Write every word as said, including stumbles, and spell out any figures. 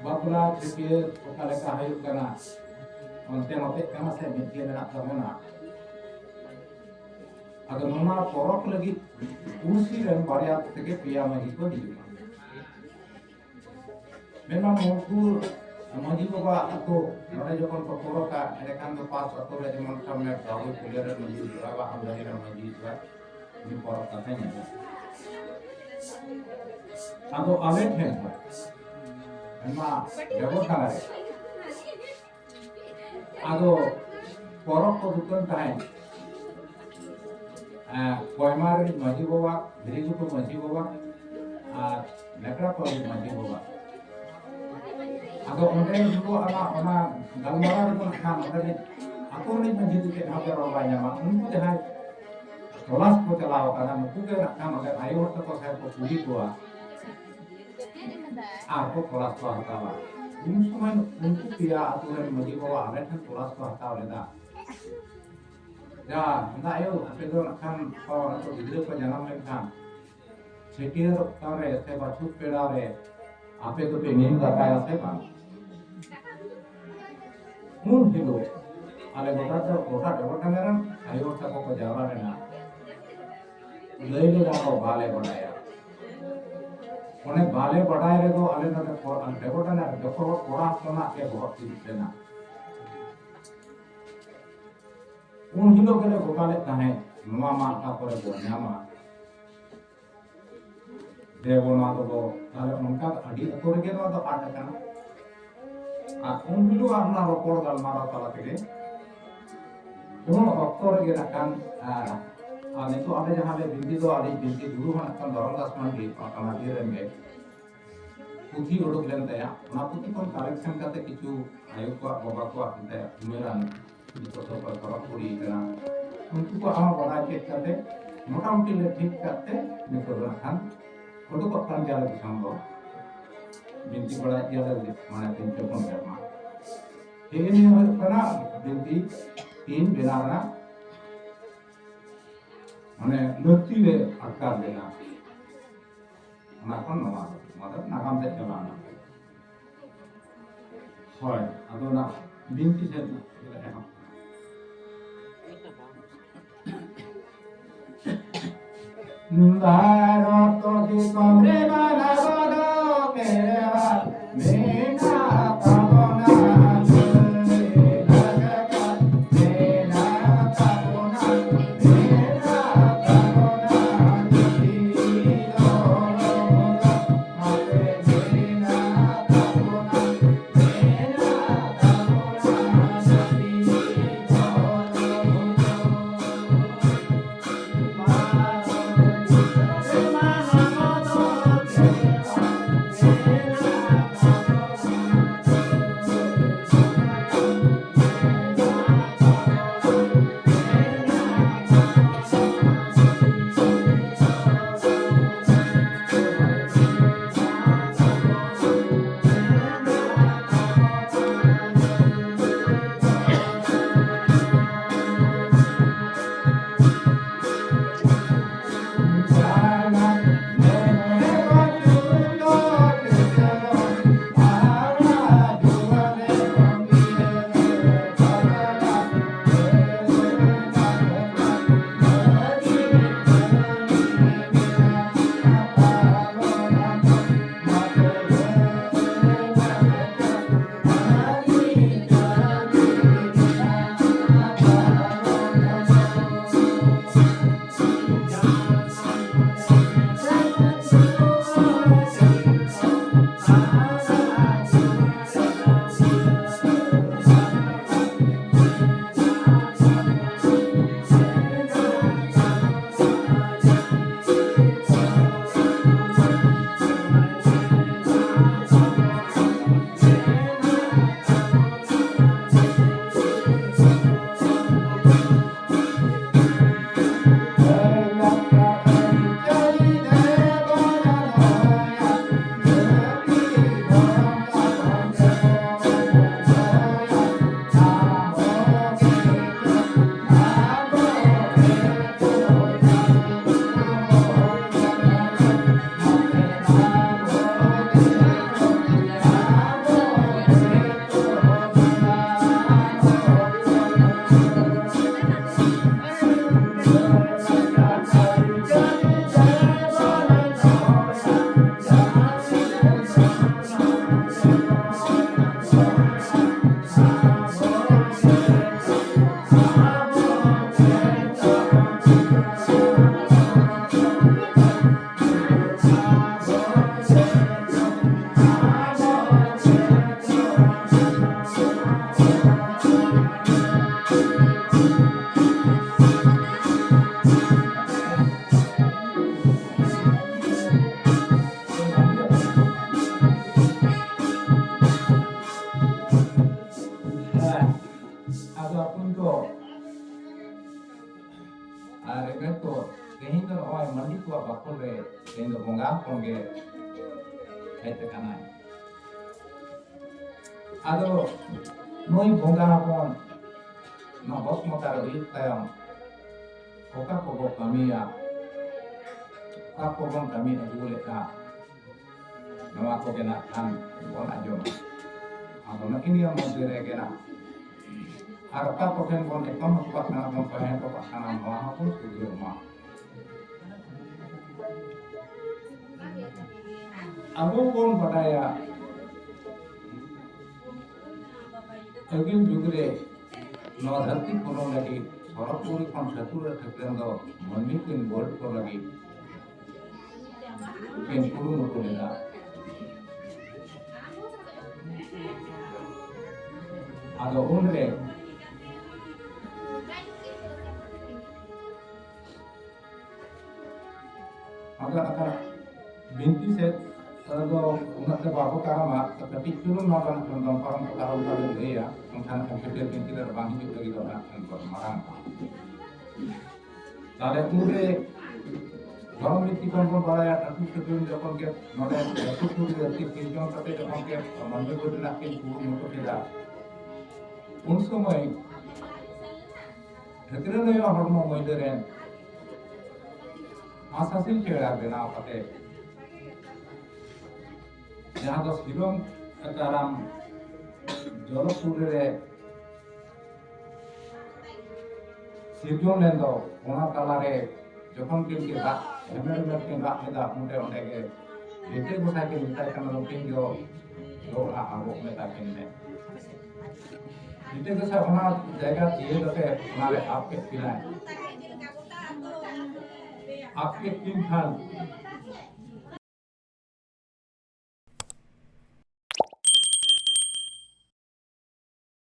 ᱵᱟᱯᱞᱟ ᱪᱷᱟᱹᱴᱭᱟᱹᱨ ᱚᱠᱟ ᱞᱮᱠᱟ ᱦᱩᱭᱩᱜ ᱠᱟᱱᱟ, ᱚᱱᱛᱮ ᱱᱚᱛᱮᱜ ᱠᱟᱱᱟ ᱥᱮ ᱢᱤᱫ ᱜᱮ ᱢᱮᱱᱟᱜ ᱛᱟᱵᱚᱱᱟ? ᱟᱫᱚ ᱱᱚᱣᱟ ᱯᱚᱨᱚᱵᱽ ᱞᱟᱹᱜᱤᱫ ᱯᱩᱲᱥᱤ ᱨᱮᱱ ᱵᱟᱨᱭᱟ ᱛᱷᱮᱠᱮ ᱯᱮᱭᱟ ᱢᱟᱹᱡᱷᱤ ᱠᱚ ᱦᱤᱡᱩᱜᱼᱟ᱾ ᱢᱮᱱᱟ ᱩᱱᱠᱩ ᱢᱟᱹᱡᱷᱤ ᱵᱟᱵᱟ ᱟᱛᱳ ᱱᱚᱰᱮ ᱡᱚᱠᱷᱚᱱ ᱠᱚ ᱯᱚᱨᱚᱵᱟ, ᱮᱸᱰᱮᱠᱷᱟᱱ ᱫᱚ ᱯᱟᱥ ᱟᱛᱳ ᱨᱮ ᱡᱮᱢᱚᱱ ᱥᱟᱵ ᱢᱮ ᱵᱟᱵᱩ ᱯᱩᱞᱤᱭᱟᱹ ᱨᱮᱱ ᱢᱟᱹᱡᱷᱤ ᱦᱤᱡᱩᱜᱼᱟ ᱵᱟ ᱟᱢᱫᱟᱱᱤ ᱨᱮᱱ ᱢᱟᱹᱡᱷᱤ ᱦᱤᱡᱩᱜᱼᱟ, ᱩᱱᱤ ᱯᱚᱨᱚᱵᱽ ᱠᱟᱛᱷᱟᱧ ᱟᱸᱡᱚᱢ᱾ ᱟᱫᱚ ᱟᱞᱮ ᱴᱷᱮᱱ ᱫᱚ ᱟᱭᱢᱟ ᱵᱮᱵᱚᱥᱛᱷᱟ ᱨᱮ ᱟᱫᱚ ᱯᱚᱨᱚᱵᱽ ᱠᱚ ᱫᱩᱠᱟᱹᱱ ᱛᱟᱦᱮᱸᱫ, ᱮᱸ, ᱠᱚᱭᱢᱟ ᱨᱤᱱᱤᱡ ᱢᱟᱹᱡᱷᱤ ᱵᱟᱵᱟ, ᱫᱷᱤᱨᱤᱜᱷᱩᱴᱩ ᱢᱟᱹᱡᱷᱤ ᱵᱟᱵᱟ ᱟᱨ ᱞᱮᱠᱲᱟ ᱯᱟᱹᱲᱤ ᱢᱟᱹᱡᱷᱤ ᱵᱟᱵᱟ᱾ ᱟᱫᱚ ᱚᱸᱰᱮ ᱩᱱᱠᱩ ᱚᱱᱟ, ᱚᱱᱟ ᱜᱟᱞᱢᱟᱨᱟᱣ ᱨᱮᱫᱚ ᱱᱟᱜ ᱠᱷᱟᱱ ᱚᱸᱰᱮ ᱨᱤᱱ ᱟᱹᱛᱩ ᱨᱤᱱᱤᱡ ᱢᱟᱹᱡᱷᱤ ᱫᱚ ᱪᱮᱫ ᱦᱚᱸ ᱵᱮᱨᱚᱞ ᱵᱟᱭ ᱧᱟᱢᱟ᱾ ᱩᱱᱠᱩ ᱡᱟᱦᱟᱸᱭ ᱛᱚᱞᱟᱥ ᱠᱚ ᱪᱟᱞᱟᱣ ᱟᱠᱟᱱᱟ, ᱱᱩᱠᱩ ᱜᱮ ᱱᱟᱜ ᱠᱷᱟᱱ ᱚᱸᱰᱮ ᱟᱭᱳ ᱦᱚᱲ ᱛᱟᱠᱚ ᱥᱟᱦᱮᱵ ᱠᱚ ᱠᱩᱞᱤ ᱠᱚᱣᱟ᱾ ᱟᱨ ᱠᱚ ᱛᱚᱞᱟᱥ ᱠᱚ ᱦᱟᱛᱟᱣᱟ᱾ ᱩᱱ ᱥᱚᱢᱚᱭ ᱩᱱᱠᱩ ᱯᱮᱭᱟ ᱟᱹᱛᱩ ᱨᱮᱱ ᱢᱟᱹᱡᱷᱤ ᱵᱟᱵᱟ ᱟᱞᱮ ᱴᱷᱮᱱ ᱛᱚᱞᱟᱥ ᱠᱚ ᱦᱟᱛᱟᱣ ᱞᱮᱫᱟ᱾ ᱡᱟ, ᱢᱮᱱᱫᱟ, ᱟᱭᱳ, ᱟᱯᱮ ᱫᱚ ᱱᱟᱜ ᱠᱷᱟᱱ ᱠᱚ, ᱜᱤᱫᱽᱨᱟᱹ ᱠᱚ ᱡᱟᱱᱟᱢ ᱞᱮᱱᱠᱷᱟᱱ ᱪᱷᱟᱹᱴᱭᱟᱹᱨ ᱚᱠᱛᱚ ᱨᱮ ᱥᱮ ᱵᱟᱹᱪᱷᱩᱛ ᱯᱮᱲᱟ ᱨᱮ ᱟᱯᱮ ᱫᱚᱯᱮ ᱱᱤᱢ ᱫᱟᱠᱟᱭᱟ ᱥᱮ ᱵᱟᱝ? ᱩᱱ ᱦᱤᱞᱳᱜ ᱟᱞᱮ ᱜᱚᱴᱟ ᱫᱚ, ᱜᱚᱴᱟ ᱰᱚᱜᱚᱨ ᱰᱟᱸᱜᱟ ᱨᱮᱱ ᱟᱭᱳ ᱦᱚᱲ ᱛᱟᱠᱚ ᱠᱚ ᱡᱟᱣᱨᱟ ᱞᱮᱱᱟ᱾ ᱞᱟᱹᱭ ᱞᱮᱫᱟ ᱠᱚ, "ᱵᱟᱞᱮ ᱵᱟᱰᱟᱭᱟ᱾" ᱚᱱᱮ ᱵᱟᱞᱮ ᱵᱟᱰᱟᱭ ᱨᱮᱫᱚ ᱟᱞᱮ ᱱᱚᱰᱮ ᱠᱚ-, ᱰᱚᱜᱚᱨ ᱰᱟᱸᱜᱟ ᱨᱮ ᱡᱚᱛᱚ ᱦᱚᱲ ᱠᱚᱲᱟ ᱦᱚᱯᱚᱱᱟᱜ ᱜᱮ ᱵᱚᱦᱚᱜ ᱛᱤᱨᱩᱵ ᱞᱮᱱᱟ᱾ ᱩᱱ ᱦᱤᱞᱳᱜ ᱜᱮᱞᱮ ᱜᱚᱴᱟ ᱞᱮᱫ ᱛᱟᱦᱮᱸᱫ, ᱱᱚᱣᱟ ᱢᱟ ᱚᱠᱟ ᱠᱚᱨᱮ ᱵᱚᱱ ᱧᱟᱢᱟ᱾ ᱫᱮᱵᱚ, ᱱᱚᱣᱟ ᱫᱚᱵᱚ, ᱛᱟᱦᱞᱮ ᱚᱱᱠᱟ ᱟᱹᱰᱤ ᱚᱠᱛᱚ ᱨᱮᱜᱮ ᱱᱚᱣᱟ ᱫᱚ ᱟᱫ ᱟᱠᱟᱱᱟ᱾ ᱟᱨ ᱩᱱ ᱦᱤᱞᱳᱜ ᱟᱨ ᱚᱱᱟ ᱨᱚᱯᱚᱲ ᱜᱟᱞᱢᱟᱨᱟᱣ ᱛᱟᱞᱟ ᱛᱮᱜᱮ ᱩᱱ ᱚᱠᱛᱚ ᱨᱮᱜᱮ ᱱᱟᱜ ᱠᱷᱟᱱ, ᱟᱨ, ᱟᱨ ᱱᱤᱛᱚᱜ ᱟᱞᱮ ᱡᱟᱦᱟᱸ ᱞᱮ ᱵᱤᱱᱛᱤ ᱫᱚ, ᱟᱞᱮ ᱵᱤᱱᱛᱤ ᱜᱩᱨᱩ ᱦᱚᱸ ᱱᱟᱜ ᱠᱷᱟᱱ ᱫᱷᱚᱨᱚᱢ ᱫᱟᱥ ᱢᱟᱱᱰᱤ, ᱯᱟᱴᱱᱟ ᱵᱤᱨ ᱨᱮᱱ ᱜᱮ, ᱯᱩᱛᱷᱤ ᱩᱰᱩᱠ ᱞᱮᱱ ᱛᱟᱭᱟ᱾ ᱚᱱᱟ ᱯᱩᱛᱷᱤ ᱠᱷᱚᱱ collection ᱠᱟᱛᱮ ᱠᱤᱪᱷᱩ ᱟᱭᱳ ᱠᱚᱣᱟᱜ, ᱵᱟᱵᱟ ᱠᱚᱣᱟᱜ ᱮᱱᱛᱮ ᱩᱢᱮᱨᱟᱱ ᱱᱤᱛᱚᱜ ᱫᱚ ᱚᱠᱚᱭ ᱯᱚᱨᱚᱵ ᱠᱩᱲᱤ ᱠᱟᱱᱟ, ᱩᱱᱠᱩ ᱠᱚᱣᱟᱜ ᱦᱚᱸ ᱵᱟᱰᱟᱭ ᱪᱮᱫ ᱠᱟᱛᱮ ᱢᱚᱴᱟᱢᱩᱴᱤ ᱞᱮ ᱴᱷᱤᱠ ᱠᱟᱛᱮ ᱱᱤᱛᱚᱜ ᱫᱚ ᱱᱟᱜ ᱠᱷᱟᱱ ᱩᱰᱩᱠᱚᱜ ᱠᱟᱱ ᱜᱮᱭᱟ ᱞᱮ ᱫᱤᱥᱚᱢ ᱫᱚ᱾ ᱵᱤᱱᱛᱤ ᱵᱟᱲᱟᱭᱮᱫ ᱜᱮᱭᱟ ᱞᱮ, ᱢᱟᱱᱮ ᱛᱤᱱ ᱪᱟᱨ ᱯᱩᱱ ᱥᱮᱨᱢᱟ᱾ ᱦᱮᱸ, ᱱᱤᱭᱟᱹ ᱦᱩᱭᱩᱜ ᱠᱟᱱᱟ ᱵᱤᱱᱛᱤ ᱛᱤᱱ ᱵᱮᱱᱟᱣ ᱨᱮᱱᱟᱜ ᱢᱟᱱᱮ ᱞᱟᱹᱠᱛᱤ ᱞᱮ ᱟᱴᱠᱟᱨ ᱞᱮᱱᱟ᱾ ᱚᱱᱟ ᱠᱷᱚᱱ ᱱᱚᱣᱟ ᱫᱚ᱾ ᱱᱚᱣᱟ ᱫᱚ ᱱᱟᱜᱟᱢ ᱥᱮᱫ ᱪᱟᱞᱟᱣ ᱮᱱᱟ᱾ ᱦᱳᱭ, ᱟᱫᱚ ᱚᱱᱟ ᱵᱤᱱᱛᱤ ᱥᱮᱫ ᱮᱦᱚᱵ᱾ ᱵᱷᱟᱨᱚᱛ ᱫᱤᱥᱚᱢ ᱨᱮ ᱢᱟᱱᱟᱣ ᱫᱚ ᱯᱮᱲᱟ ᱢᱮᱱᱟᱜ ᱛᱟᱵᱚᱱᱟ᱾ ᱛᱮᱦᱮᱧ ᱫᱚ ᱵᱚᱸᱜᱟ ᱦᱚᱯᱚᱱ ᱜᱮ ᱦᱮᱡ ᱟᱠᱟᱱᱟᱭ᱾ ᱟᱫᱚ ᱱᱩᱭ ᱵᱚᱸᱜᱟ ᱦᱚᱯᱚᱱ ᱱᱚᱣᱟ ᱵᱚᱥᱢᱚᱛᱟ ᱨᱮ ᱦᱩᱭᱩᱜ ᱛᱟᱭᱚᱢ ᱚᱠᱟ ᱠᱚᱵᱚ ᱠᱟᱹᱢᱤᱭᱟ, ᱚᱠᱟ ᱠᱚᱵᱚᱱ ᱠᱟᱹᱢᱤ ᱟᱹᱜᱩ ᱞᱮᱫᱼᱟ, ᱱᱚᱣᱟ ᱠᱚᱜᱮ ᱱᱟᱜ ᱠᱷᱟᱱ ᱵᱚᱱ ᱟᱸᱡᱚᱢᱟ᱾ ᱟᱫᱚ ᱱᱚᱜᱼᱚ ᱱᱤᱭᱟᱹ ᱢᱚᱫᱽᱫᱷᱮ ᱨᱮᱜᱮ ᱱᱟᱜ ᱟᱨ ᱚᱠᱟ ᱠᱚᱴᱷᱮᱱ ᱵᱚᱱ ᱮᱛᱚᱢ ᱦᱚᱴᱚ ᱠᱟᱜ ᱠᱟᱱᱟ, ᱵᱚᱱ ᱛᱟᱦᱮᱸ ᱦᱚᱴᱚ ᱠᱟᱜ ᱠᱟᱱᱟ, ᱱᱚᱣᱟ ᱦᱚᱸᱵᱚᱱ ᱥᱩᱫᱷᱨᱟᱹᱣ ᱢᱟ᱾ ᱟᱵᱚ ᱵᱚᱱ ᱵᱟᱰᱟᱭᱟ, ᱟᱹᱜᱤᱞ ᱡᱩᱜᱽ ᱨᱮ ᱱᱚᱣᱟ ᱫᱷᱟᱹᱨᱛᱤ ᱯᱷᱚᱞᱚᱱ ᱞᱟᱹᱜᱤᱫ ᱥᱚᱨᱚᱜᱽᱯᱩᱨᱤ ᱠᱷᱚᱱ ᱴᱷᱟᱹᱠᱩᱨ ᱴᱷᱟᱹᱠᱨᱟᱱ ᱫᱚ ᱢᱟᱹᱱᱢᱤ ᱠᱤᱱ ᱵᱟᱹᱰ ᱠᱚ ᱞᱟᱹᱜᱤᱫ ᱠᱤᱱ ᱠᱩᱨᱩᱢᱩᱴᱩ ᱞᱮᱫᱟ᱾ ᱟᱫᱚ ᱩᱱᱨᱮ ᱟᱫᱚ ᱱᱟᱜ ᱠᱷᱟᱱ ᱵᱤᱱᱛᱤ ᱥᱮᱫ ᱫᱚ ᱩᱱᱟᱹᱜ ᱫᱚ ᱵᱟᱵᱚ ᱠᱟᱨᱚᱱᱟ, ᱛᱚ ᱠᱟᱹᱴᱤᱡ ᱪᱩᱞᱩᱝ ᱱᱚᱣᱟ ᱫᱚ ᱱᱟᱜ ᱠᱷᱟᱱ ᱫᱚ ᱯᱟᱨᱚᱢ ᱠᱚ ᱠᱟᱨᱚᱱ ᱫᱚ ᱞᱤᱧ ᱞᱟᱹᱭᱟ, ᱢᱮᱱᱠᱷᱟᱱ ᱠᱚᱢᱯᱤᱭᱩᱴᱟᱨ ᱵᱤᱱᱛᱤ ᱨᱮ ᱵᱟᱝ ᱦᱤᱡᱩᱜ ᱞᱟᱹᱜᱤᱫ ᱫᱚ ᱱᱟᱜ ᱠᱷᱟᱱ ᱫᱚ ᱢᱟᱨᱟᱝ ᱠᱚ᱾ ᱛᱟᱦᱞᱮ ᱩᱱᱨᱮ ᱫᱷᱚᱨᱚᱢ ᱵᱤᱱᱛᱤ ᱠᱷᱚᱱ ᱵᱚᱱ ᱵᱟᱲᱟᱭᱟ, ᱴᱷᱟᱹᱠᱩᱨ ᱴᱷᱟᱹᱠᱩᱨ ᱡᱚᱠᱷᱚᱱ ᱜᱮ ᱱᱚᱰᱮ ᱟᱹᱛᱩ ᱥᱩᱨ ᱨᱮ ᱟᱹᱛᱩ ᱥᱤᱨᱡᱚᱱ ᱠᱟᱛᱮ ᱡᱚᱠᱷᱚᱱ ᱜᱮ ᱢᱟᱹᱱᱢᱤ ᱠᱚ ᱨᱮᱱᱟᱜ ᱠᱤᱱ ᱠᱩᱨᱩᱢᱩᱴᱩ ᱠᱮᱫᱟ, ᱩᱱ ᱥᱚᱢᱚᱭ ᱴᱷᱟᱹᱠᱨᱟᱹᱱ ᱟᱭᱳ ᱦᱚᱲᱢᱚ ᱢᱟᱹᱭᱞᱟᱹ ᱨᱮᱱ ᱦᱟᱸᱥ ᱦᱟᱸᱥᱤᱞ ᱪᱮᱬᱮ ᱵᱮᱱᱟᱣ ᱠᱟᱛᱮ, ᱡᱟᱦᱟᱸ ᱫᱚ ᱥᱤᱨᱚᱢ ᱠᱟᱨᱟᱢ ᱡᱚᱞᱚᱯᱩᱨᱤ ᱨᱮ ᱥᱤᱨᱡᱚᱱ ᱞᱮᱱ ᱫᱚ, ᱚᱱᱟ ᱛᱟᱞᱟᱨᱮ ᱡᱚᱠᱷᱚᱱ ᱠᱤᱱ ᱠᱤᱱ ᱨᱟᱜ, ᱦᱮᱢᱮᱨ ᱦᱮᱢᱮᱨ ᱠᱤᱱ ᱨᱟᱜ ᱞᱮᱫᱟ, ᱚᱸᱰᱮ, ᱚᱸᱰᱮ ᱜᱮ ᱞᱤᱴᱟᱹ ᱜᱚᱸᱥᱟᱭ ᱠᱤᱱ ᱢᱮᱛᱟᱭ ᱠᱟᱱᱟ, ᱱᱩᱠᱤᱱ ᱫᱚ ᱫᱚ ᱚᱲᱟᱜ ᱟᱵᱚᱜ ᱢᱮᱛᱟ ᱠᱤᱱ ᱢᱮ᱾ ᱞᱤᱴᱟᱹ ᱜᱚᱸᱥᱟᱭ ᱚᱱᱟ ᱡᱟᱭᱜᱟ ᱛᱤᱭᱟᱹᱜ ᱠᱟᱛᱮ ᱚᱱᱟᱨᱮ ᱟᱵ ᱠᱮᱫ ᱠᱤᱱᱟᱭ᱾ ᱟᱵ ᱠᱮᱫ ᱠᱤᱱ ᱠᱷᱟᱱ